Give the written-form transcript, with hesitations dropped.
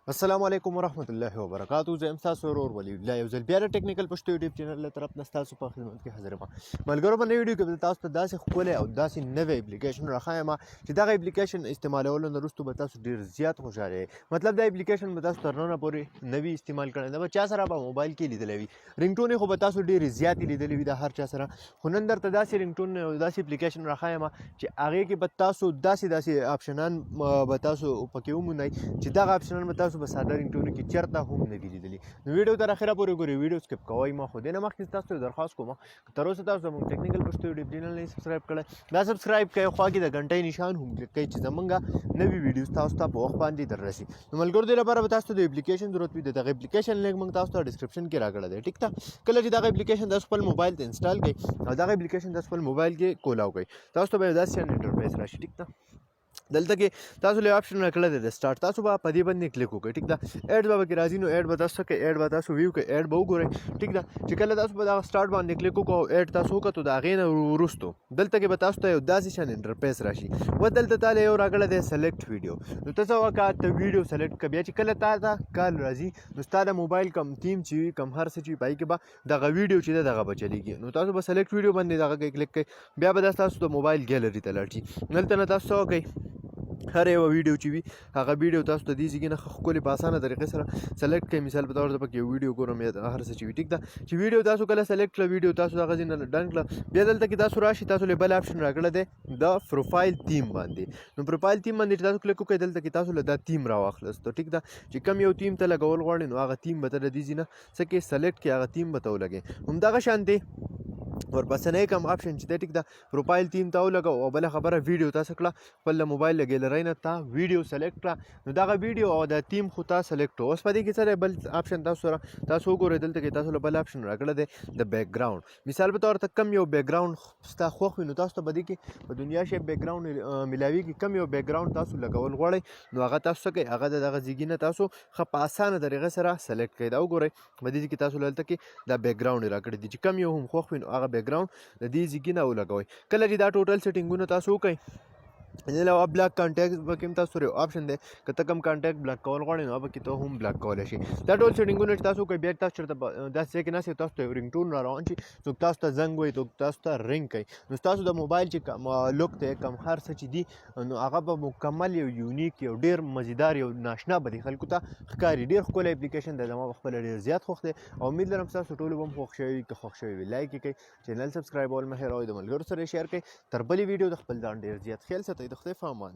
السلام علیکم ورحمت الله وبرکاتو. زه یم ستاسو ورور ولی الله، یو ځل بیا د ټیکنیکل پښتو یوټیوب چینل له طرف نه ستاسو په خدمت کې حاضر یم. ملګرو، په نوې ویډیو کې به تاسو ته داسې ښکلی او داسې نوی اپلیکیشن راښایم چې دغه اپلیکیشن استعمالولو نه وروسته به تاسو ډېر زیات خوشحاله یئ. مطلب دا اپلیکیشن به تاسو تر ننه پورې نوی استعمال کړی نه به چا سره به موبایل کې لیدلی وي. رینګټونې خو به تاسو ډېرې زیاتې لیدلې وي د هر چا سره، خو نن درته داسې رینګټون او داسې اپلیکیشن راښایم چې هغې کې به تاسو داسې داسې آپشنان به تاسو پکې وموندئ چې دغه آپشنان به تاسو په ساده رینګټونو کې چېرته هم نه دي لیدلي. نو ویډیو تر اخره پورې ګورئ، ویډیو سکپ کوئ مه. خو دې نه مخکې تاسو ته درخواست کوم، که تر اوسه تاسو زموږ ټیکنیکل پښتو یوټیوب چینل نه سبسکرایب کړی، دا سبسکرایب کړئ، خوا کې د ګنټۍ نشان هم کلیک کړئ چې زمونږ نوي ویډیوز تاسو ته په وخت باندې در رسي. نو ملګرو، دې لپاره به تاسو ته د اپلیکیشن ضرورت وي. د دغه اپلیکیشن لینک موږ تاسو ته ډیسکرپشن کې راکړی دی، ټیک ده؟ کله چې دغه اپلیکیشن تاسو خپل موبایل ته انسټال کړئ او دغه اپلیکیشن تاسو خپل موبایل کې کولاو کړئ، تاسو ته به یو داسې انټرفیس راشي، ټیک ده؟ دلته کې تاسو له آپشن راکړل دی د سٹارټ، تاسو به په دې باندې کلیک وکړئ، ټیک ده؟ اډ به پکې راځي، نو اډ به تاسو کې اډ به تاسو ویو کې اډ به وګورئ، ټیک ده؟ چې کله تاسو په دغه سٹارټ باندې کلیک وکړو او اډ تاسو وکړو، د هغې نه وروسته دلته کې به تاسو ته یو داسې شان انټرفیس راشي. و دلته تاله یو راکړل دی سلیکټ ویډیو. نو ته څه وکړه؟ ته ویډیو سلیکټ کړه. بیا چې کله تا ته کال راځي، نو ستا د موبایل کم تیم چې وي، کم هر څه چې وي، پای کې به دغه ویډیو چې ده دغه به چلیږي. نو تاسو به سلیکټ ویډیو باندې دغه کې کلیک کړئ، بیا به دا تاسو د موبایل ګیلری ته لاړ شي. دلته نه تاسو څه وکړئ؟ هر یوه ویډیو چې وي، هغه ویډیو تاسو ته دې ځای نه ښکلې په اسانه طریقې سره سلیکټ کړئ. مثال په تور زه پکې یو ویډیو ګورم یا هر څه چې وي، ټیک ده؟ چې ویډیو تاسو کله سلیکټ کړه، ویډیو تاسو دغه ځای نه ډن کړه، بیا دلته کې تاسو راشي، تاسو له بل آپشن راکړی دی د پروفایل تیم باندې. نو پروفایل تیم باندې چې تاسو کلیک وکړئ، دلته کې تاسو له دا تیم راواخلست، ټیک ده؟ چې کم یو تیم ته لګول غواړئ، نو هغه تیم به ته د دې ځای نه څه کې سلیکټ کې، هغه تیم به ته ولګې. همدغه شان دی ورپسې کوم آپشن چې دی، ټیک ده؟ پروفایل تیم ته ولګو. او بله خبره، ویډیو تاسو کړه، خپل موبایل له ګیلری نه تا ویډیو سلیکټ کړه. نو دغه ویډیو او د تیم خو تا سلیکټ. اوس په دې کې څه دی بل آپشن تاسو سره؟ تاسو وګورئ، دلته کې تاسو له بل آپشن راکړی دی د بیک ګراوند. مثال په تور ته کم یو بیک ګراوند ستا خوښ وي، نو تاسو ته به دې کې په دنیا شی بیک ګراوند ملاویږي. کم یو بیک ګراوند تاسو لګول غواړئ، نو هغه تاسو څه کوئ؟ هغه د دغه ځیګي نه تاسو ښه په اسانه طریقه سره سلیکټ کړئ. دا وګورئ، په دې کې تاسو دلته کې دا بیک ګراوند راکړی دی. چې کم یو هم خوښ وي، نو هغه بیک ګراوند د دې ځیګي نه ولګوئ. کله چې دا ټوټل سیټینګونه تاسو وکړئ، دې علاوه بلاک کانټیکټ پکې هم تاسو یو آپشن دی. که ته کوم کانټیکټ بلاک کول غواړې، نو پکې ته هم بلاک کولی شې. دا ټول سیټینګونه چې تاسو کوئ، بیا تاسو چېرته داسې ځای کې ناست یئ، تاسو ته یو رینګ ټون را روان شي، څوک تاسو ته زنګ وایي، څوک تاسو ته رینګ کوي، نو ستاسو د موبایل چې کوم لوک دی، کوم هر څه چې دي، نو هغه به مکمل یو یونیک، یو ډیر مزیدار، یو ناشنا به دي خلکو ته ښکاري. ډیر ښکلی اپلیکیشن دی، زما په خپله ډیر زیات خوښ دی او امید لرم ستاسو ټولو به هم خوښ شوی وي. که خوښ شوی وي، لایک یې کړئ، چینل سبسکرایب ول مه هېروئ، د ملګرو سره یې شیر کړئ. تر بلې ویډیو د خپل ځان ډیر زیات خیال ساتئ. د خدای په امان.